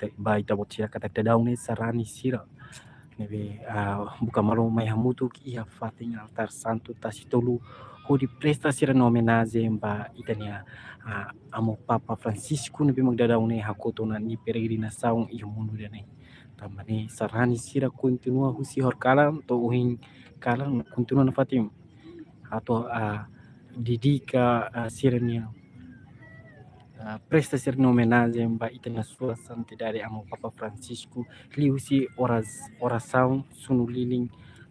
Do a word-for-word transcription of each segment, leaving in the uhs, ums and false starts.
ita, ba ita-boot sira katak daudaun ne'e sarani sira ne'ebé, ah, buka malu mai hamutuk iha fatin altár santu Tasi Tolu hodi presta sira-nia omenajen ba ita-nia, ah, Amu Papa Francisco ne'ebé mak daudaun ne'e hakotu ona nia peregrinasaun iha mundu ida-ne'e. Tanba ne'e sarani sira kontinua husi horikalan to'o ohin kalan kontinua nafatin atu, ah, dedika, ah, sira-nia, ah, presta sira-nia omenajen ba ita-nia Sua Santidade Amu Papa Francisco liuhusi oras-, orasaun, sunu lilin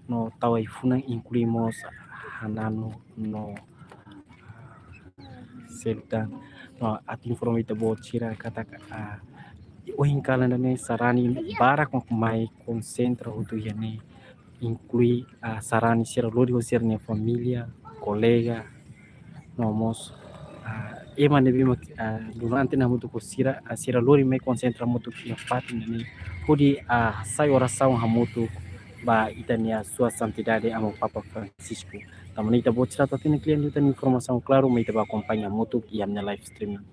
no tau ai-funan, inklui mós hananu no seluk tan. No atu informa ita-boot sira katak, ah, ohin kalan ida-ne'e sarani barak mak mai konsentra hotu iha ne'e, inklui, ah, sarani sira lori ho sira-nia família, kolega, no mós, ah, ema ne'ebé mak, ah, durante ne'e hamutuk ho sira, ah, sira lori mai konsentra hamutuk iha fatin ida-ne'e hodi, ah, hasai orasaun hamutuk ba ita-nia Sua Santidade Amu Papa Francisco. Tanba ne'e ita-boot sira atu hatene kle'an liután informasaun klaru, mai ita bá akompaña hamutuk iha ami-nia live streaming.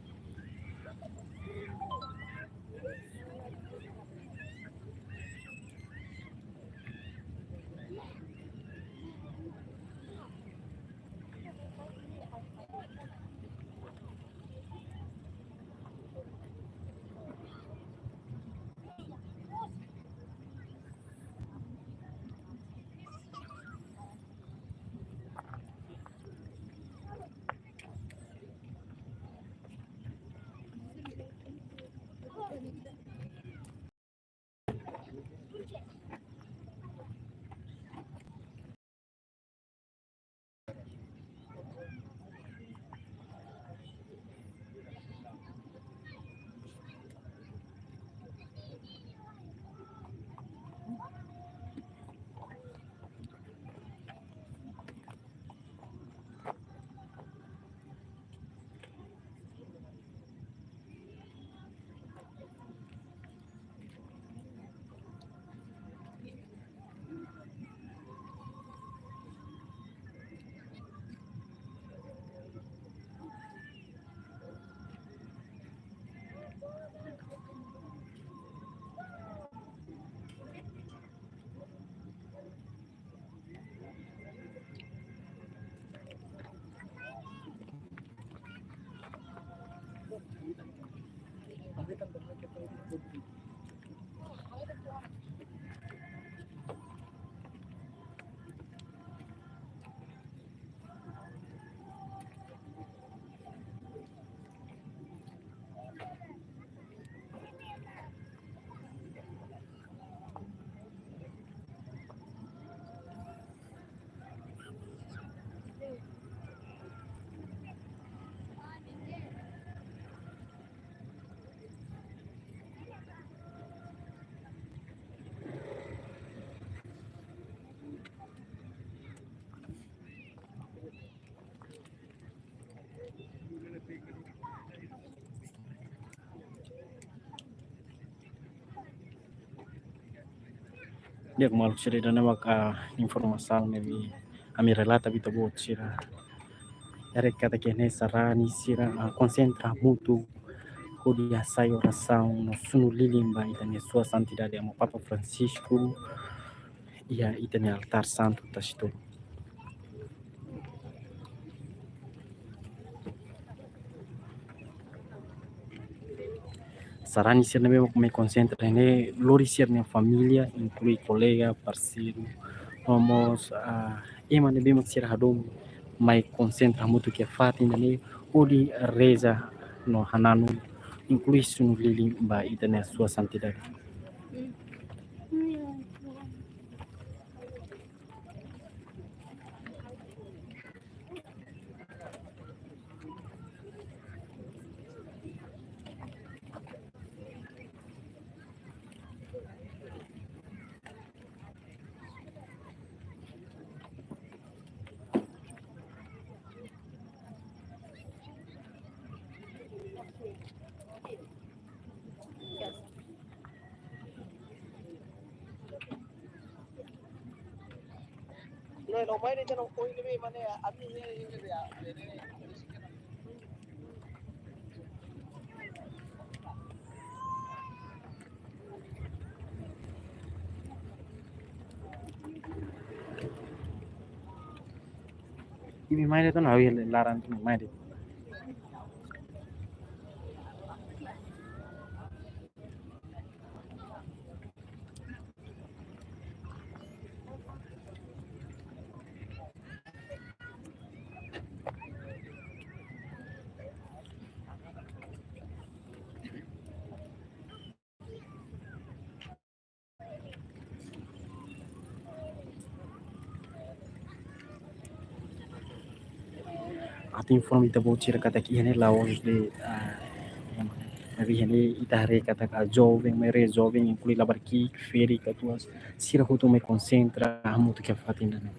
Di'ak maluk sira, ida-ne'e mak, ah, informasaun ne'ebé ami relata ba ita-boot sira. Haree katak iha ne'e sarani sira, ah, konsentra hamutuk hodi hasai orasaun no sunu lilin ba ita-nia Sua Santidade Amu Papa Francisco iha ita-nia altár santu Tasi Tolu. Sarani sira ne'ebé mak mai konsentra ne'e lori sira-nia família, inklui kolega, parseiru, no mós, ah, ema ne'ebé mak sira hadomi mai konsentra hamutuk iha fatin ida-ne'e hodi reza no hananu, inklui sunu lilin ba ita-nia Sua Santidade. Imi mai de'it ona, ha'u iha laran imi mai de'it. Atu informa ita-boot sira katak iha ne'e la'ós de'it, ah, maibé iha ne'e ita haree katak joven, maioria joven, inklui labarik, ferik, katuas, sira hotu mai konsentra hamutuk iha fatin ida-ne'e.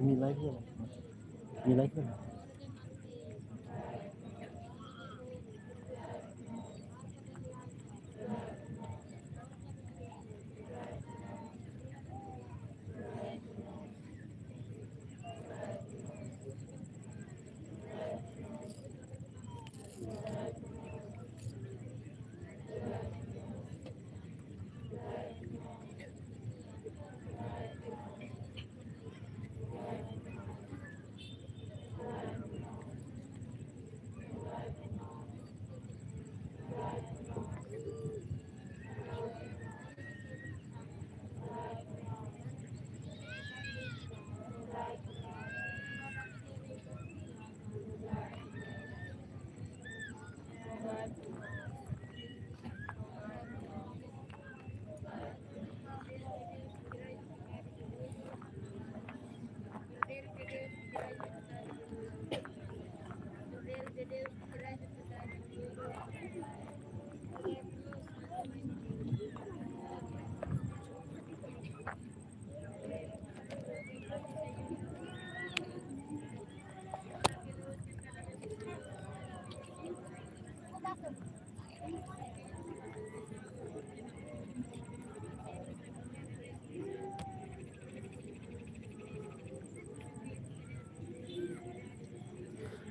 Ini live ya, Bang? Ini live ya, Bang?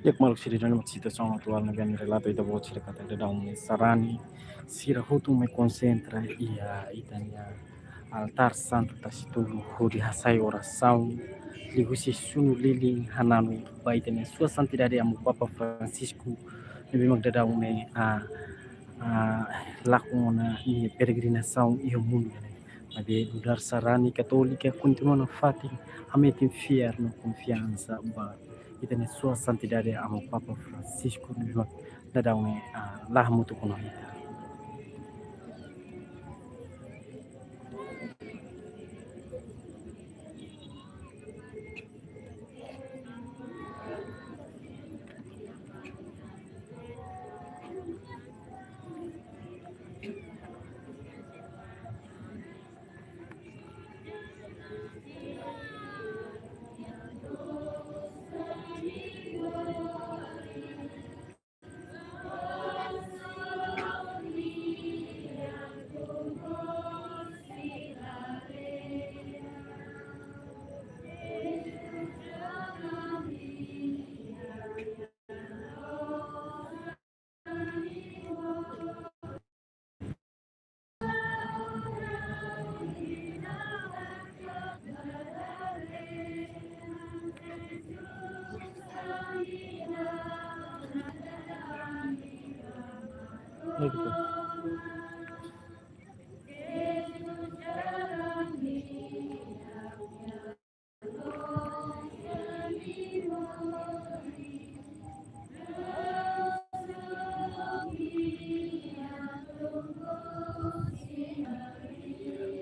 Di'ak maluk sira, iha situasaun atuál ne'ebé relata ita-boot sira katak daudaun ne'e sarani sira hotu mai konsentra iha ita-nia altár santu Tasitolu hodi hasai orasaun liuhusi sunu lilin hananu ba ita-nia Sua Santidade Amu Papa Francisco ne'ebé mak daudaun ne'e, ah, ah, lakon ona nia peregrinasaun iha mundu ne'e. Maibé nu'udar sarani katólika kontinua nafatin hametin fiar no konfiansa ba ita-nia Sua Santidade Amu Papa Francisco ne'ebé mak daudaun ne'e, ah, la hamutuk ho ita.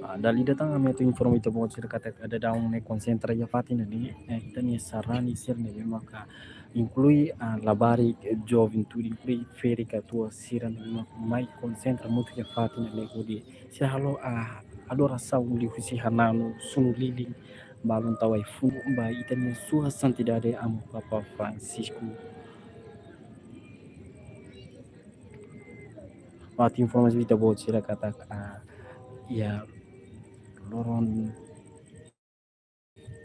Ah, dala ida tan ami atu informa ita-boot sira katak daudaun ne'e konsentra iha fatin ne'e, eh, ita-nia sarani sira ne'ebé maka inklui, ah, labarik, eh, juventude, inklui ferik-oan sira ne'ebé maka mai konsentra hamutuk iha fatin ne'e hodi sira halo, ah, adorasaun liuhusi hananu sunu lilin balun tau ai-fuan ba ita-nia Sua Santidade Amu Papa Francisco. Atu informa ita-boot sira katak, ah, iha loron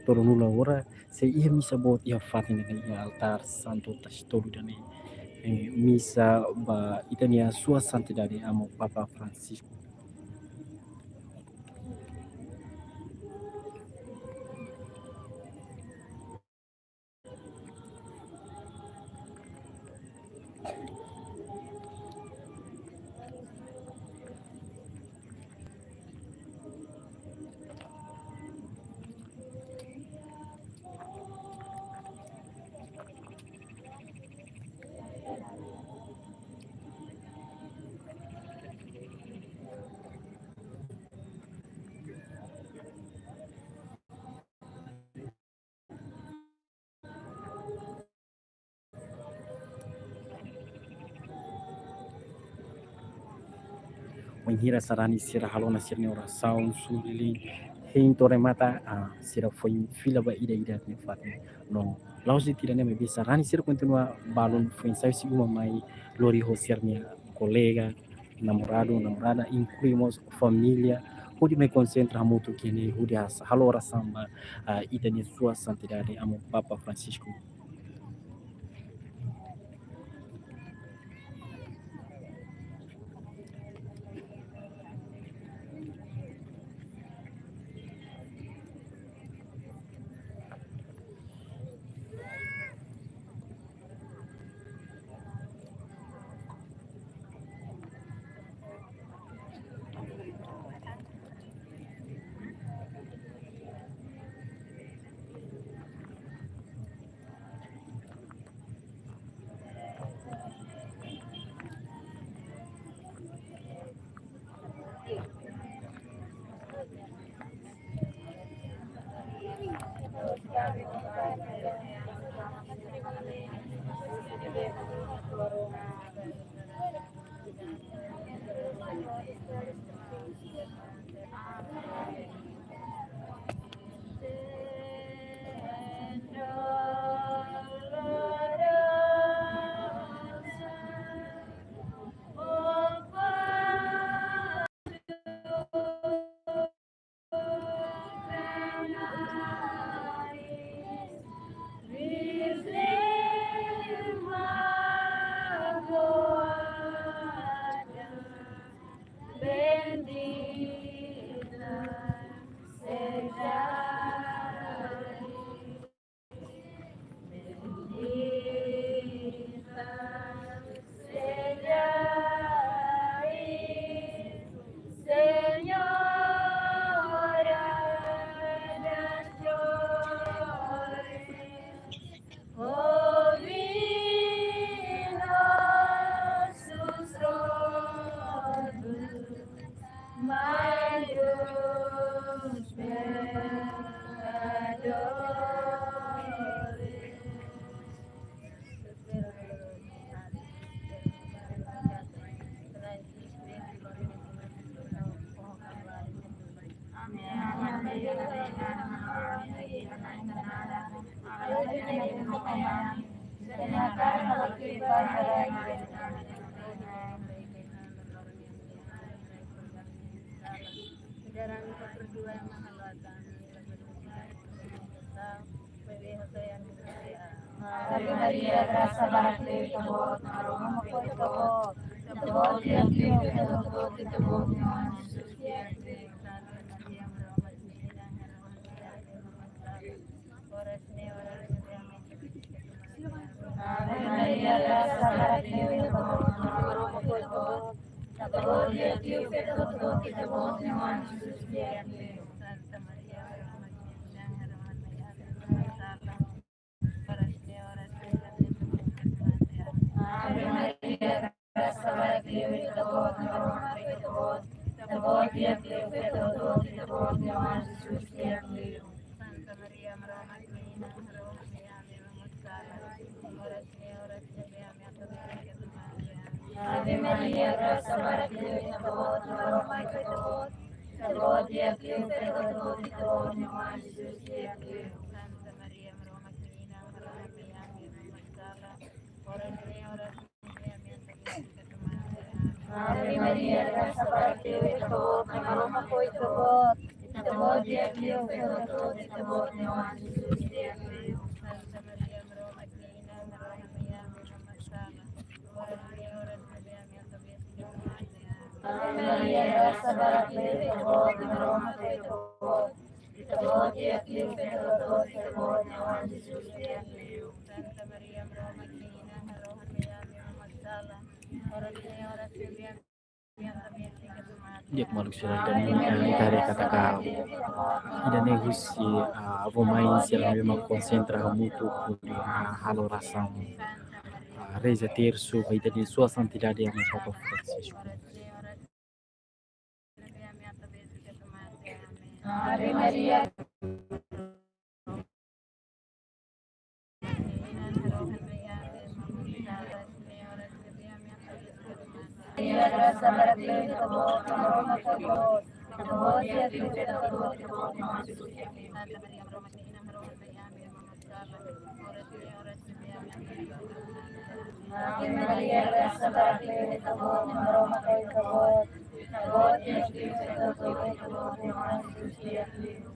tolunulu oras sei iha misa boot iha fatin ne'e iha altár santu Tasitolu ida-ne'e, eh, misa ba ita-nia Sua Santidade Amu Papa Francisco. Wainhira sarani sira halo ona sira-nia orasaun sunu lilin hein to'o remata, ah, sira foin fila ba ida-idak nia fatin. No la'ós de'it ida-ne'e, maibé sarani sira kontinua balun foin sai husi uma mai lori ho sira-nia kolega, namoradu, namorada, inklui mós família, hodi mai konsentra hamutuk iha ne'e, hodi has-, halo orasaun ba, ah, ita-nia Sua Santidade Amu Papa Francisco. Ave Maria, grasa barak liu iha ita-boot, Maromak ho ita-boot. Ita-boot iha liu feto hotu-hotu, ita-boot nia oan Jesus iha liu. Ave Maria, grasa barak liu iha ita-boot, Maromak ho ita-boot. Ita-boot iha liu feto hotu-hotu, ita-boot nia oan Jesus iha liu. Ave Maria, grasa barak liu iha ita-boot, Maromak ho ita-boot. Ita-boot iha liu feto hotu-hotu, ita-boot nia oan Jesus iha liu. Ave Maria, grasa barak liu iha ita-boot, Maromak ho ita-boot. Ita-boot iha liu feto hotu-hotu, ita-boot nia oan Jesus iha liu. Ave Maria, grasa barak liu iha ita-boot, Maromak ho ita-boot. Ita-boot iha liu feto hotu-hotu, ita-boot nia oan Jesus iha liu. Ave Maria, grasa barak liu iha ita-boot, Maromak ho ita-boot. Ita-boot iha liu feto hotu-hotu, ita-boot nia oan Jesus iha liu. Di'ak, maluk sira, ida-ne'e, eh, ita haree katak ida-ne'e husi, ah, avó-mãe sira ne'ebé mak konsentra hamutuk hodi, ah, halo orasaun, ah, reza tersu ba ita-nia Sua Santidade Amu Papa Francisco. Ave Maria. Ave Maria, grasa barak liu iha ita-boot, Maromak ho ita-boot. Ita-boot iha liu feto hotu-hotu, ita-boot nia oan Jesus iha liu.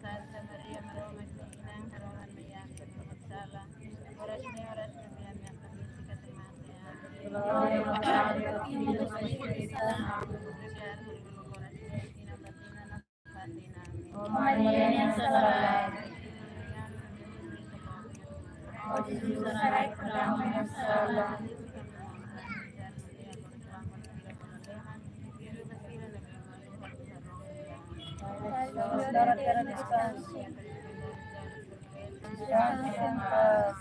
Glória ao Pai, ao Filho e ao Espírito Santo. Ó Maria, nia sala-na'in. Ó Jesus, hasai perdão ita-nia sala. Lori ba tera deskansa. Deskansa em paz.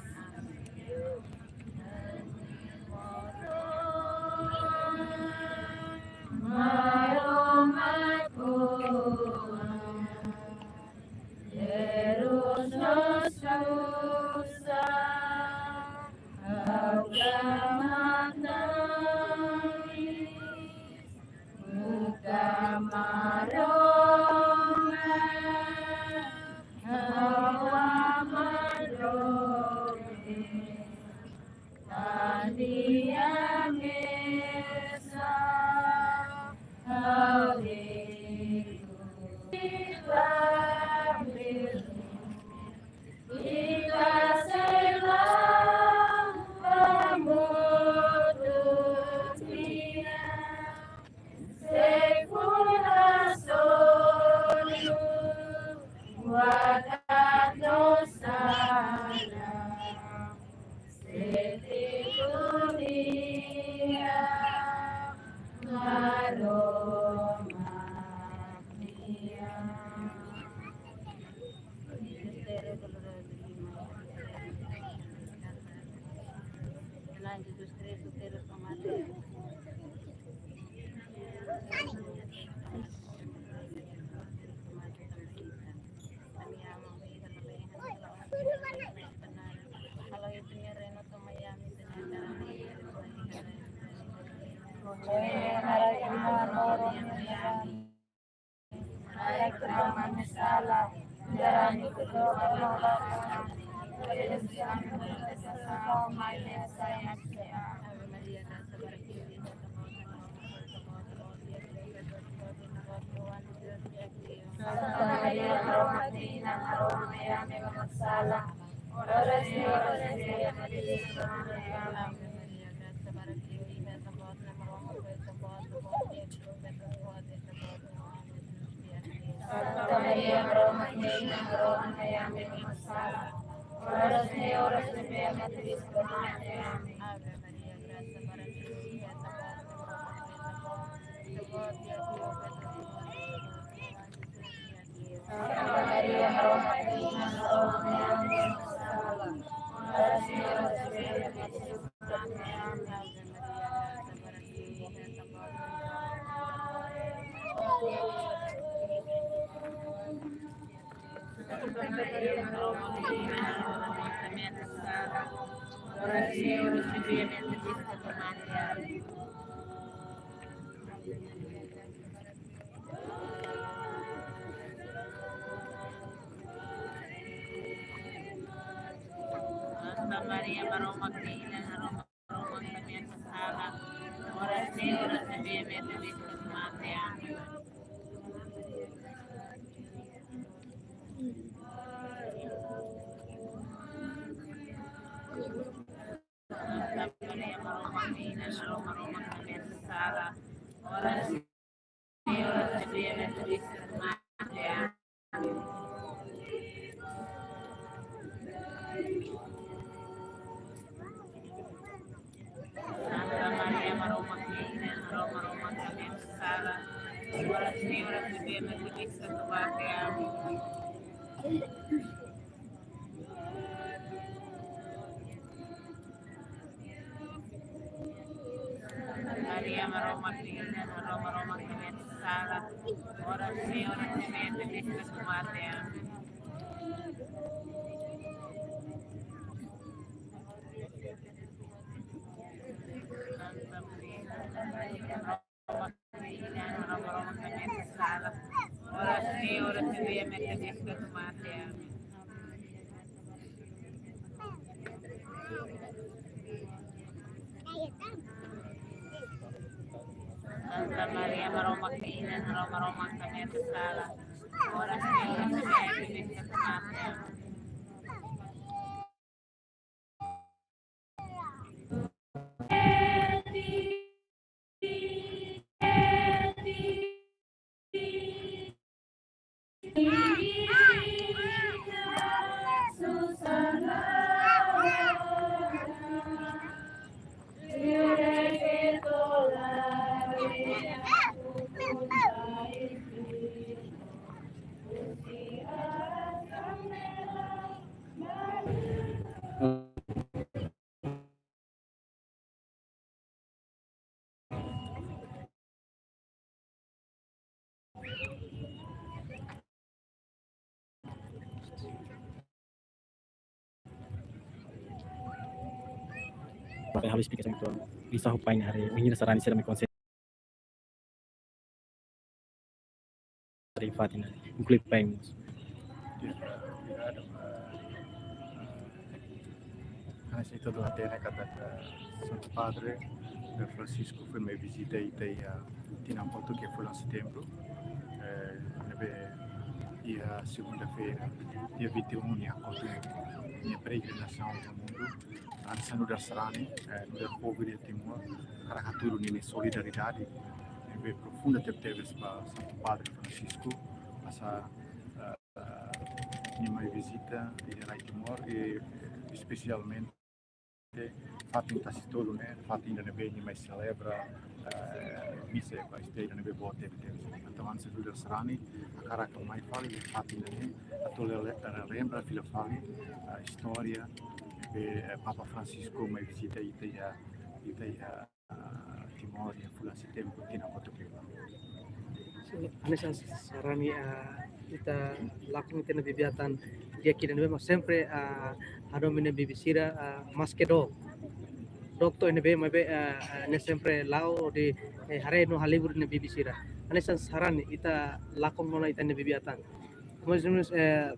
sala. Santa Maria, Maromak nia inan, harohan mai ami ema sala, oras no oras ne'ebé ami mate. Amen. Santa Maria, Maromak nia inan, harohan mai ami ema sala, oras no oras ne'ebé ami mate. Amen. Santa Maria, Maromak nia inan, harohan mai ami ema sala, oras no oras ne'ebé ami mate. Amen. Santa Maria, Maromak nia inan, harohan mai ami ema sala, oras no oras ne'ebé ami mate. Amen. Santa Maria, Maromak nia inan, harohan mai ami ema sala, oras no oras ne'ebé ami mate. Amen. Santa Maria, Maromak nia inan, harohan mai ami ema sala, oras no oras ne'ebé ami mate. Amen. Maria, Maromak nia inan, harohan mai ami ema sala, oras no oras ne'ebé ami mate. Amen. Santa Maria, Maromak nia inan, harohan mai ami ema sala, oras no oras ne'ebé ami mate. Amen. Santa Maria, Maromak nia inan, harohan mai ami ema sala, oras no oras ne'ebé ami mate. Amen. Pakai halo explikasaun uitoan. Bisa hupai na hari, mengira sarani sira mai konse- Dari Fatina, inclui Paimus. Hanesan ita hotu hatene katak Santu Padre Francisco foin mai vizita ita iha tinan kotuk iha fulan Setembru. Eh, ne'ebé iha segunda-feira, dia vinte e um, nia kotu nia peregrinasaun iha mundu. Hanesan nu'udar sarani, eh, nu'udar povu iha Timor, hakarak hatudu ninia solidariedade ne'ebé profunda tebetebes ba Santu Padre Francisco, hanesan, eh, nia mai vizita iha rai Timor, i espesialmente fatin Tasitolu ne'e, fatin ida ne'ebé nia mai selebra, eh, misa ba ida ne'ebé boot tebetebes. Entaun, hanesan nu'udar sarani, hakarak mai fali fatin ida ne'e, atu rele-, relembra fila fali, eh, istória ne'ebé, eh, Papa Francisco mai vizita ita iha, ita iha, ah, Timor iha fulan Setembru tinan kotuk liubá. Hanesan sarani, ah, ita lakon ita-nia bibi-atan di'ak ida ne'ebé mak sempre, ah, hadomi ita-nia bibi sira, ah, maske dook. Dook to'o iha ne'ebé maibé, ah, ah, nia sempre la'o hodi, eh, haree no halibur ita-nia bibi sira. Hanesan sarani ita lakon ona ita-nia bibi-atan. mais ou menos, eh,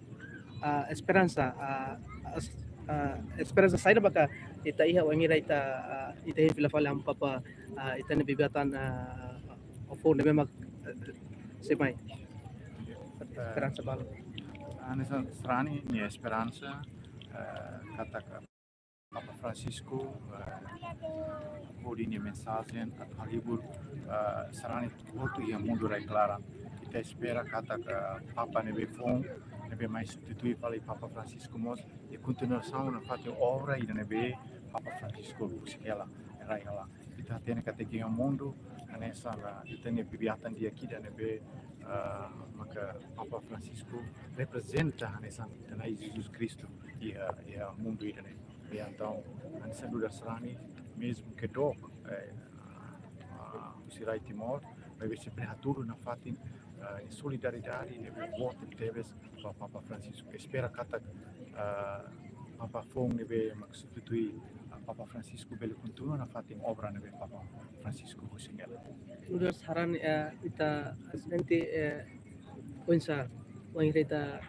ah, esperansa, ah, as-, ah, esperansa saida maka ita iha wainhira ita, ah, ita hein fila fali Amu Papa, ah, ita-nia bibi-atan, ah, foun ne'ebé mak, eh, sei mai. Esperansa balu. Hanesan sarani nia esperansa, eh, katak Papa Francisco, eh, hodi nia mensajen atu halibur, eh, sarani hotu iha mundu rai-klaran. Ita espera katak, eh, Papa ne'ebé foun, ne'ebé mai substitui fali Papa Francisco mós, i kontinuasaun nafatin obra ida ne'ebé Papa Francisco husik hela, rai hela. Ita hatene katak iha mundu, hanesan, eh, ita-nia bibi-atan di'ak ida ne'ebé, eh, maka Papa Francisco reprezenta hanesan ita-nia Jesus Kristu iha, iha mundu ida-ne'e. I entaun, hanesan nu'udar sarani, mezmu ke dook, eh, ah, husi rai Timor, maibé sempre hatudu nafatin, ah, solidariedade ne'ebé boot tebes ba Papa Francisco. Espera katak, ah, Papa foun ne'ebé mak substitui, ah, Papa Francisco bele kontinua nafatin obra ne'ebé Papa Francisco husik hela. Nu'udar sarani, eh, ita sente, eh, oinsá, wainhira ita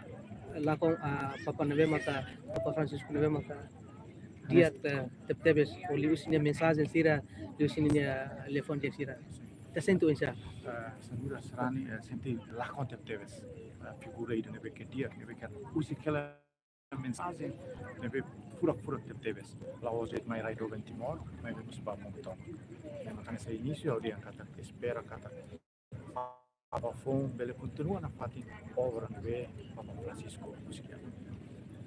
lakon, ah, Papa ne'ebé maka, Papa Francisco ne'ebé maka di'ak, eh, tebetebes, liuhusi nia mensajen sira, liuhusi nia liafuan di'ak sira. Ita sente oinsá? Eh, hanesan nu'udar sarani, eh, sente lakon tebetebes. Eh, figura ida ne'ebé ke di'ak, ne'ebé ke husik hela mensajen ne'ebé furak-furak tebetebes. La'ós de'it mai rai doben Timor, maibé mós ba mundu tomak. Ne'e mak hanesan inísiu ha'u dehan katak espera katak Papa foun bele kontinua nafatin obra ne'ebé Papa Francisco husik hela.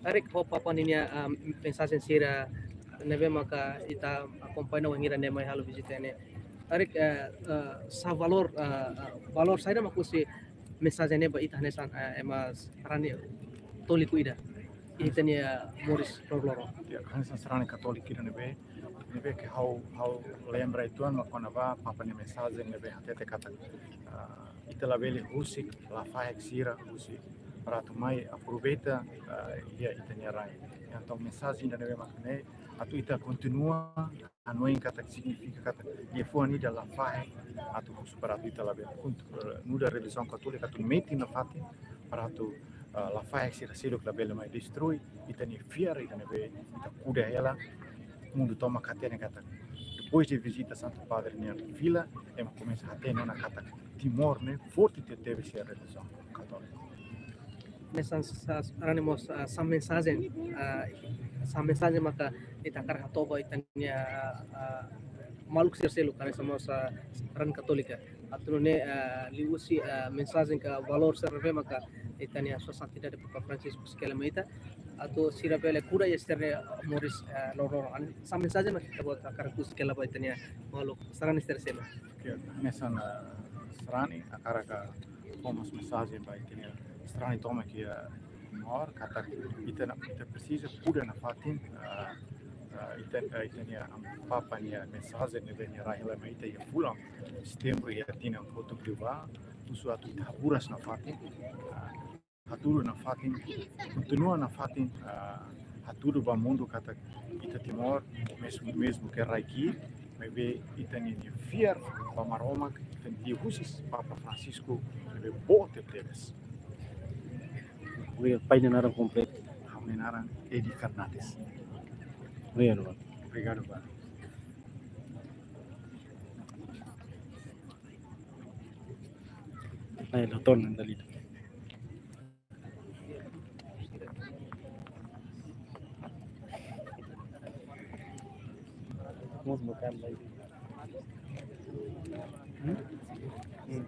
Karik ho Papa ninia, ah, mensajen sira ne'ebé maka ita akompaña wainhira nia mai halo vizita ne'e. Karik, eh, eh, sá valór, eh, eh, valór saida mak husi mensajen ne'e ba ita hanesan, eh, ema sarani katóliku ida iha ita-nia moris loroloron. Ya, hanesan sarani katóliku ida ne'ebé, ne'ebé ke ha'u, ha'u lembra uitoan mak kona-ba Papa nia mensajen ne'ebé hatete katak, ah, ita labele husik lafaek sira husi para atu mai aproveita, ah, iha ita-nia rai. Entaun mensajen ida ne'ebé mak ne'e atu ita kontinua hanoin katak signifika katak liafuan ida lafaek atu husu para atu ita labele kontu-, eh, nu'udar relijiaun katólika atu metin nafatin para atu, eh, lafaek sira seluk labele mai destrui ita-nia fiar ida ne'ebé ita kuda hela. Mundu tomak hatene katak depois de vizita Santu Padre nia fila, ema komesa hatene ona katak Timor ne'e forte tebetebes iha relijiaun katólika. Hanesan sa-, sarani mós, ah, sá mensajen, ah, sá mensajen maka ita hakarak hato'o ba ita-nia, ah, maluk sira seluk, hanesan mós, ah, sarani katólika. Atu nune'e, ah, liuhusi, ah, mensajen ka valór sira ne'ebé maka ita-nia Sua Santidade Papa Francisco husik hela mai ita. Atu sira bele kuda iha sira-nia moris, ah, loroloron. Sá mensajen maka ita-boot hakarak husik hela ba ita-nia maluk sarani sira seluk. Oke, hanesan, eh, sarani hakarak, eh, fó mós mensajen ba ita-nia sarani tomak iha Timor, katak ita na, ita presiza kuda nafatin, eh, eh, ita, eh, ita-nia Amu Papa nia mensajen ne'ebé nia rai hela mai ita iha fulan Setembru iha tinan kotuk liubá, husu atu ita haburas nafatin, eh, hatudu nafatin, kontinua nafatin, ah, hatudu ba mundu katak ita Timor, mezmu, mezmu ke rai ki'ik, maibé ita-nia, nia fiar ba Maromak, ita-nia husi Papa Francisco, ne'ebé boot tebes. Obrigadu, Pai, nia naran kompletu. Ha'u-nia naran Edi Fernandes. Obrigadu, Pai. Obrigadu, Pai. Ai, lo ton, dali. Vamos buscar la. Hmm? Hmm.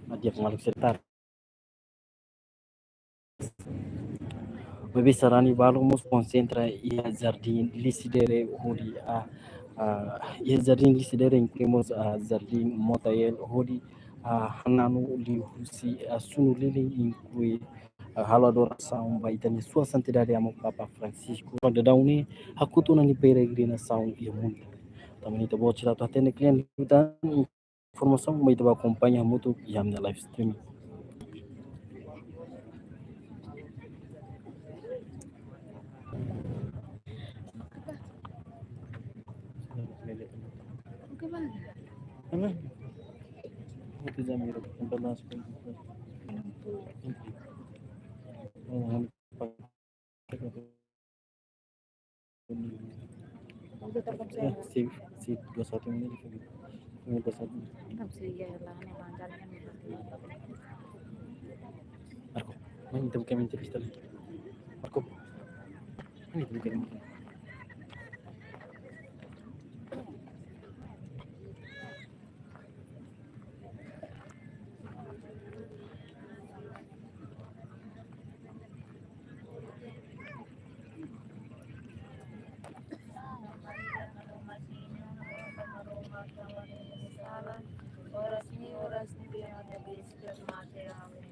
Madia pengaluk setar. Bebé sarani balu mós konsentra iha Jardín Lisidere hodi, ah, ah, iha Jardín Lisidere inklui mós, ah, Jardín Motael hodi, ah, hananu liuhusi, ah, sunu lilin inklui, ah, halo adorasaun ba ita-nia Sua Santidade Amu Papa Francisco. Daudaun ne'e hakotu ona nia peregrinasaun iha mundu. Tanba ne'e ita-boot sira atu hatene kle'an liután informasaun, mai ita bá akompaña hamutuk iha ami-nia live streaming. Itu jam berapa? Empat belas. Udah terkonsep. Eh, si, si dua satu ini, ini dua satu. Nggak bisa, iya, lah, ini lancarnya nih. Marco, mana itu bukan minta pistol? Marco, mana itu bukan minta? Oras ne'e, oras ne'ebé mate besi atu mate. Amen.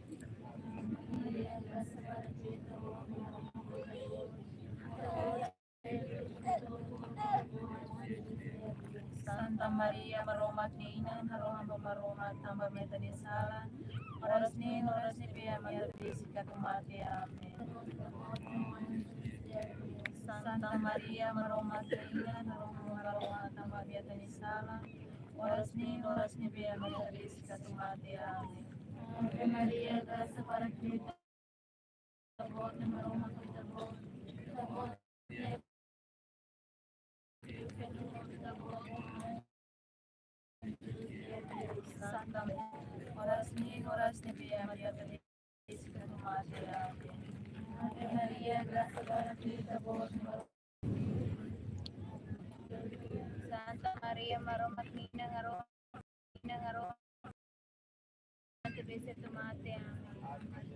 Santa Maria, Maromak nia Inan, harohan ba Maromak tanba ami-ata nia sala, oras ne'e no oras ne'ebé ami-ata besi atu mate. Amen. Santa Maria, Maromak nia Inan, harohan ba Maromak tanba ami-ata nia sala, oras ne'e no oras ne'ebé ami-ata besi atu mate. Amen. Ave Maria, grasa para Santa Maria, oras ne'e, oras ne'ebé ami-ata besi atu mate. Amen. Ave Maria, grasa para Santa Maria, Maromak nia Inan, harohan, Inan, harohan ba ami-ata besi atu mate. Amen.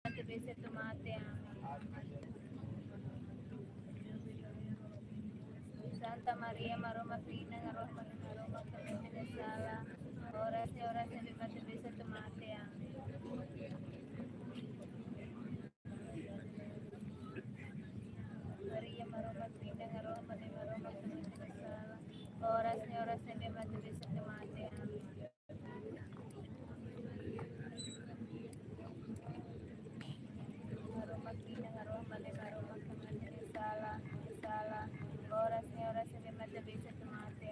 Atu besi atu mate. Amen. Santa Maria, Maromak nia Inan, harohan ba Maromak tanba ami-ata nia sala, oras ne'e, oras ne'ebé ami-ata besi atu mate. Amen. Maria, Maromak nia Inan, harohan ba Maromak tanba ami-ata nia sala, oras ne'e, oras ne'ebé ami-ata besi atu mate. Amen. Maromak nia Inan, harohan ba Maromak tanba ami-ata nia sala, sala, oras ne'e, oras ne'ebé ami-ata besi atu mate.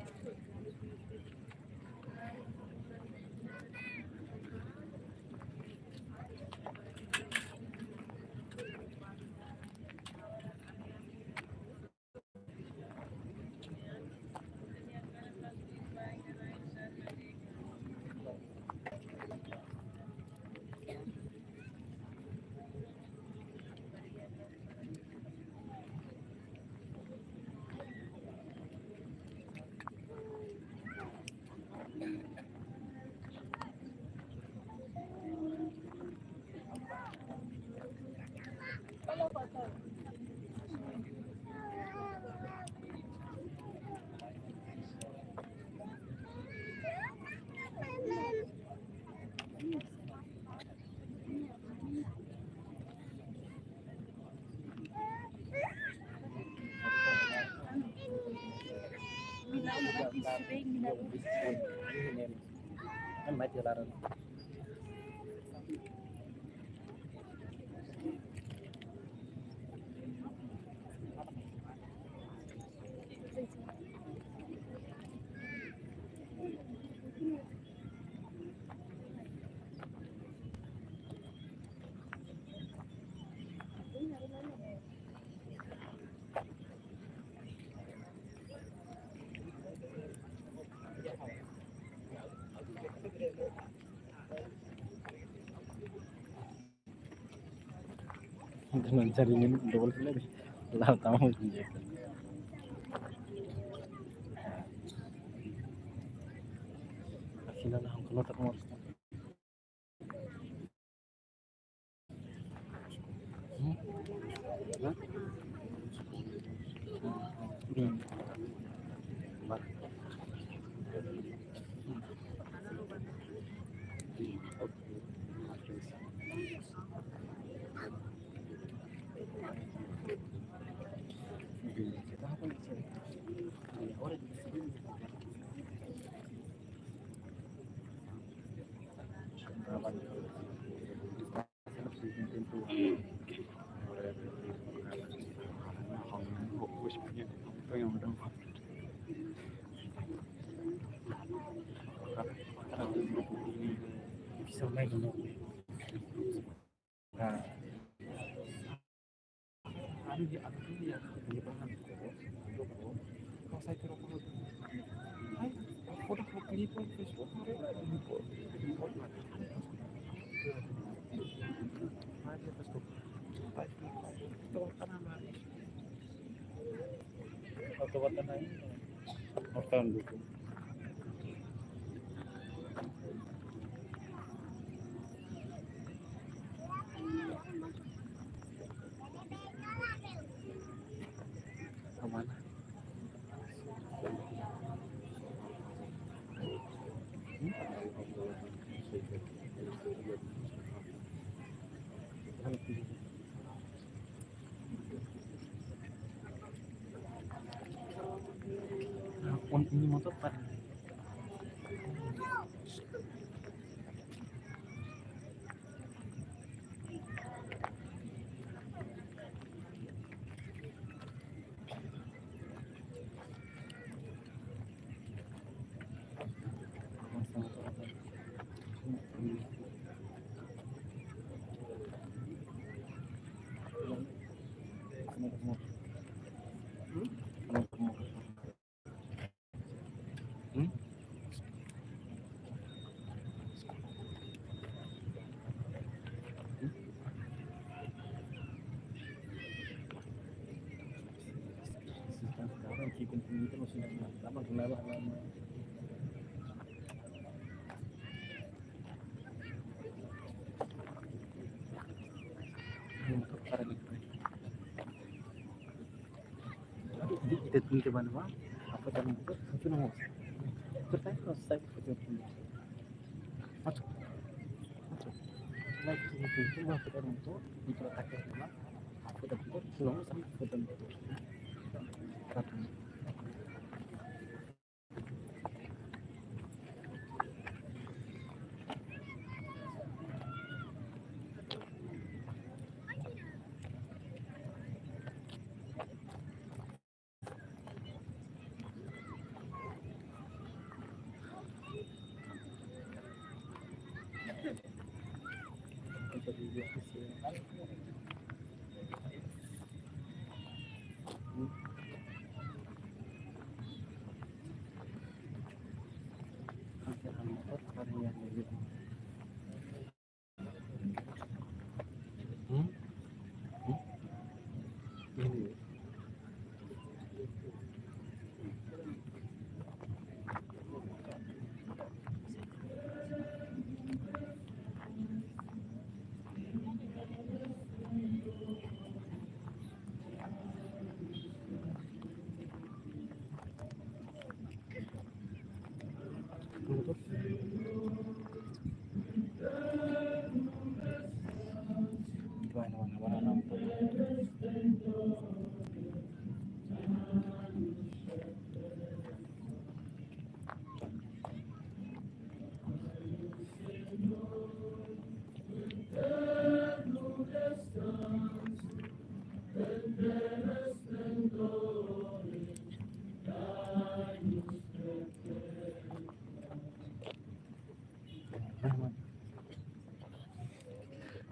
Dengan jaringan double play, lah tahu dia. Akhirnya lah, kalau tak mau. Anu di, anu di, ya, di bahan ko, ko, ko, ko, saya kira ko, ai, foto ko clip Facebook, ko, ko, ko, ko, ko, ko, ko, ko, ko, Oto batan ai. Oto dukung. Kemana? Ini motor, Pak. Ita tun ke mana, apa tadi itu? Satu nama. Pertanyaan kalau saya foto dulu. Masuk. Masuk. Lagi itu, itu apa tadi itu? Itu tak ada nama. Apa tadi itu? Pulang sama foto dulu. Satu.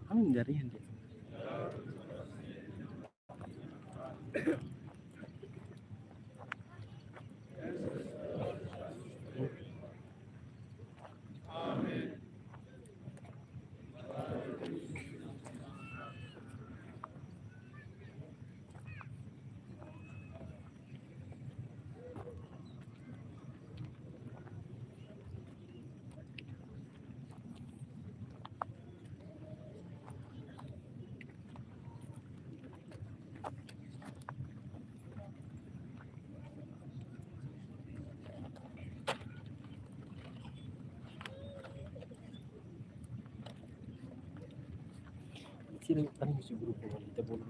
Amin dari yang dia. Sira tang husi grupu, ita bolu.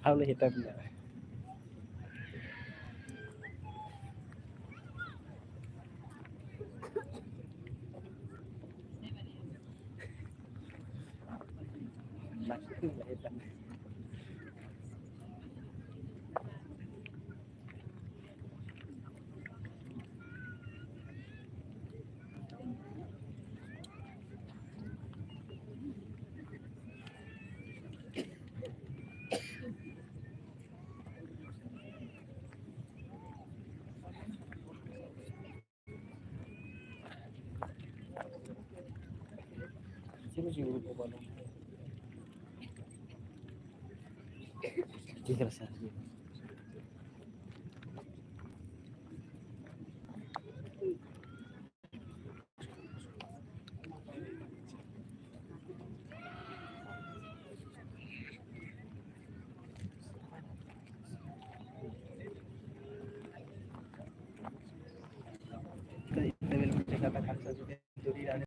Ha'u la hetan ona. Kita, kita belum bisa katakan satu.